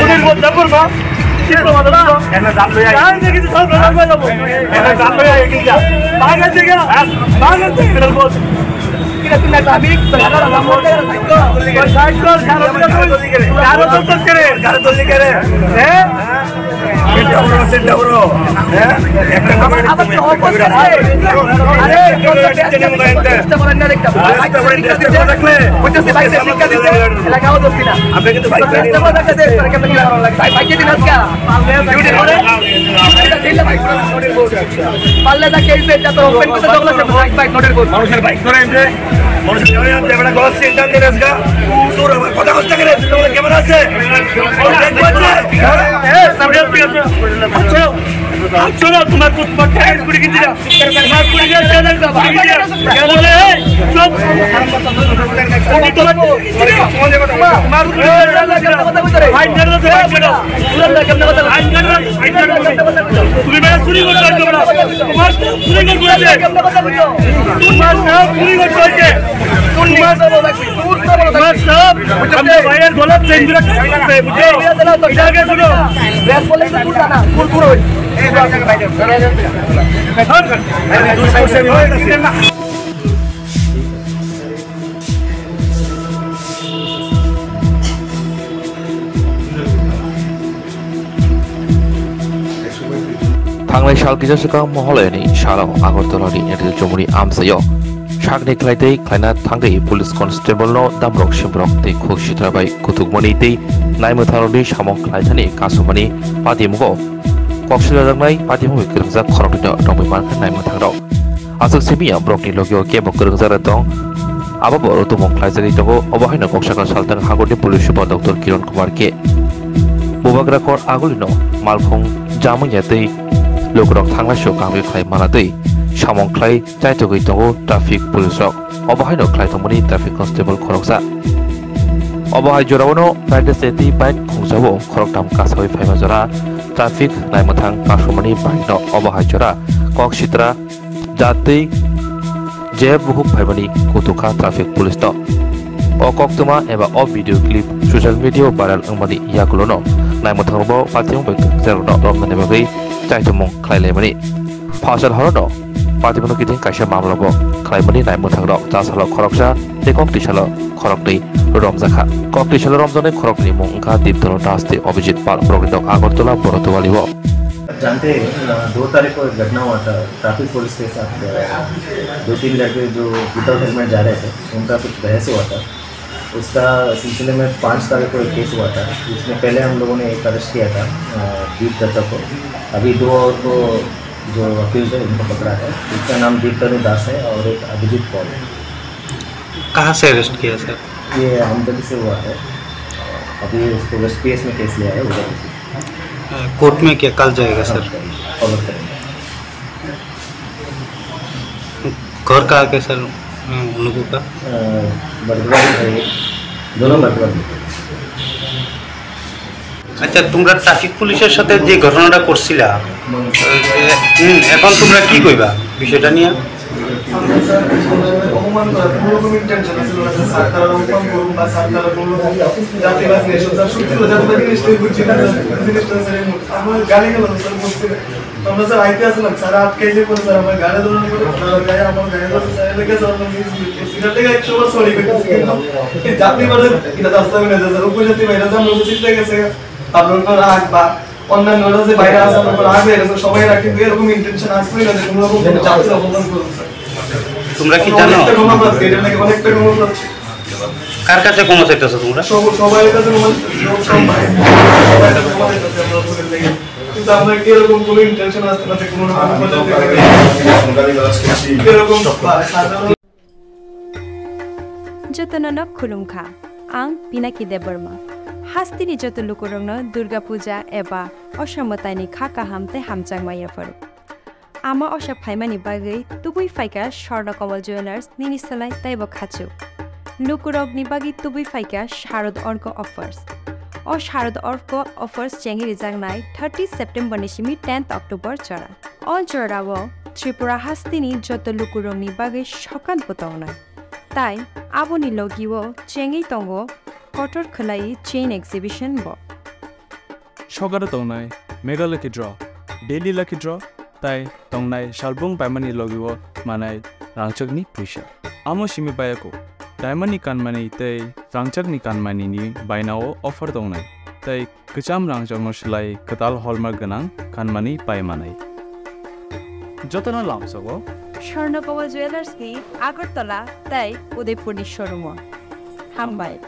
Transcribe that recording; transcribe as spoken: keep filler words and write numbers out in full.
Udir bol, jabor ba. Kis ko madam ko? Ena jal loya. Kahan se kisi sab jal loya jabo. Ena jal loya, ek ja. Bhag gaya kya? Bhag gaya. Udir bol. Kila tumne traffic, tumhara ramon de. Koi side kar, karo to koi, karo to kare. Karo to kare. Eh? Sit down, sit down. Eh? Ekta abar, abar to opposite. Are, চেষ্টা করেন না দেখতে। চেষ্টা করেন, চেষ্টা করেন। Bike এ শিক্ষা দিতে, এলাকাও দোষী না। আপনি কিন্তু bike তো চেষ্টা করেন না দেখতে, তারা কেমন কি ভালো লাগে। Bike, bike এ দিন আজকে। Duty করে। এটা দিলে bike করে, note এর board। পারলে তা কেসে যা তো open করতে জগলা সে bike, bike, note এর board। মানুষের bike ধরে এনে, মানুষের জমির মধ্যে একটা গলার চেনটা দিয়ে আজকে। তোর আমার কথা কষ্ট করে, তোর ক্যামেরা আছে? দেখবো আছে? হ্যাঁ? হ্যাঁ, সামনে আপনি আছেন। আচ্ছা। আচ্ছা, তোমার তো, তোমার টাকা কুড়ি কিনছি না। তোমার কুড়ি হাজার টাকা দাও, কুড়ি হাজার। কেন রে? এই, চুপ। কোটি তোমার, তোমার কুড়ি হাজার টাকা দাও। ফাইন কাটো, ফাইন কাটো। ফাইন কাটো, ফাইন কাটো। তুমি বেটা চুরি করছো, আজকে বেটা। তোমার চুরি করছো, আজকে। তোমার সব চুরি করছো, আজকে। তোমার, তোমার সব, আমার ভাইয়ের গলার চেন ধরে টানছে, বুঝছো? এটা আগে শুনো। Thangnai sal kisa swkang Mohalayani salo Agartala ni N T Chomoni amchaio sakni khlaitwi khlaina thangwi police constable no damrok simrok tei khuk sitra bai kutukmani tei naimwthangrokni samung khlaithani kasumani patimungo kok silajaknai patimung bai kwrwngjak khoroknwino tongwi mankha naimwthangrok. Aswk simi ya borokni logio kebo kwrwngjak tong, abo bo rwtwmung khlaijagwi tongo. Obo haino kok saka saltang hagorni police super Doctor Kiron Kumar K. Bubagra khor agulino malkhung jamung ya tei lukurok thanglai so kahwi khlai mana tei samung khlai chaitogwi tongo traffic police rok. Obo haino khlai tongmani traffic constable khoroksa. Obo hai jorao no bike se tei bike khungsa o khoroktham kasawi phaima jora traffic naimwthang kasumani bike no obo hai jora kok sitra jatwi je bukhuk phaimani kutukha traffic police no. O koktwma eba o video clip social media o viral wngmani yagulono naimwthangrokbo pathiyung bai kwchajak rokno romnani bagwi chaitomung khlai laimani. Phasal horono patimungno kiting kaisa mamla bo khlaimani naimwthangrok chasalo khoroksa tei kok twisalo khoroknwi romjakha. Kok twisalo romjaknai khoroknwi mung wngkha Dipdolo Das tei Abhijit Pal, borokni nok Agartala Borotwali o. जानते हैं, अ, दो तारीख को एक घटना हुआ था traffic police के साथ। अ, दो तीन लड़के जो विदाउट हेलमेट जा रहे थे, उनका कुछ बहस हुआ था। उसका सिलसिले में पाँच तारीख को एक केस हुआ था, जिसमें पहले हम लोगों ने एक अरेस्ट किया था, अ, दीप दत्ता को। अभी दो और को जो अक्यूज है, उनको पकड़ा है। एक का नाम दीप तनु दास है और एक अभिजीत पॉल है। कहाँ से अरेस्ट किया सर? ये हमदर्दी से हुआ है। अभी उसको वेस्ट पीएस में केस लिया है उधर। अ, कोर्ट में क्या कल जाएगा सर? फॉरवर्ड करेंगे। घर कहाँ के सर, अ, उन लोगों का? अ, बरगवाड़ी है, दोनों बरगवाड़ी। আচ্ছা, তোমরা ট্রাফিক পুলিশের সাথে যে ঘটনাটা করছিলা, হুম, এখন তোমরা কি কইবা বিষয়টা নিয়ে? অপমান করা, কোনো রকম ইন্টেনশন ছিল না, স্যার। তারা অপমান করুন বা স্যার, তারা কোনো রকম জাতিবাদ নিয়ে এসব, স্যার, সত্যি কথা, জাতিবাদ জিনিসটাই বুঝছি না, স্যার, জিনিসটা, স্যার, এই মুহূর্তে আমার গালি গেল, স্যার, বুঝছি না। আমরা, স্যার, আইতে আসলাম, স্যার, আটকে যে করে, স্যার, আমার গাড়ি ধরার পরে, স্যার, গায়ে, আমার গায়ে ধরে, স্যার, এটা গেছে, আমরা মিস করছি। এটা থেকে একশো বার সরি করতেছি, কিন্তু এই জাতিবাদের এটা রাস্তা বের হয়ে যায়, স্যার, উপজাতি বাইরে যে আমরা উচিত হয়ে গেছে। আপনার উপর রাগ বা অন্যান্য যে বাইরে আছে, আপনার উপর রাগ হয়ে গেছে, সবাই রাগ, কিন্তু এরকম ইন্টেনশন আসলেই না যে কোনো রকম কোনো জাতির অপমান করুন, স্যার। তোমরা কি জানো? অনেকটা ক্ষমা প্রার্থী, এটা নাকি অনেকটা ক্ষমা প্রার্থী। কার কাছে ক্ষমা চাইতেছো তোমরা? সব-, সবাই কাছে ক্ষমা চাইতেছি, সব, সব ভাই, সবাই কাছে ক্ষমা চাইতেছি আমরা ভুলের লেগে। কিন্তু আমরা কি এরকম কোনো ইন্টেনশন আসতে পারে, কোনো রকম কোনো জায়গা থেকে এরকম বা সাধারণ Jotono no khulumkha. Ang Pinaki Debbarma. Hasteni joto lukurokno Durga Puja eba Osha mwtaini kha kaham tei hamjakma yapharo. Ama Osha phaimani bagwi tubui phaikha Swarna Kamal Jewellers nini slai teibo khachuk. Lukurokni bagwi tubui phaikha Sharad Orko Offers. O Sharad Orko Offers chengwi rijaknai thirty September ni simi tenth October jora. O jorao Tripura hasteni joto lukurokni bagwi sokat bo tongnai. Tai aboni logio chengwi tongo kotor khwlai chain exhibition bo. Sogaro tongnai Mega Lucky Draw, Daily Lucky Draw, tai tongnai salbung paimani logi o manai rangchakni puisa. Amo simi paiyaku, diamond ni kanmani tei rangchakni kanmani ni baina o offer tongnai, tei kwcham rangchakno swlai kwtal hallmark gwnang kanmani pai manai. Jotono lamsogo Swarnakobo Jewellers ni Agartala tei Udaipur ni showroom o. Hambai.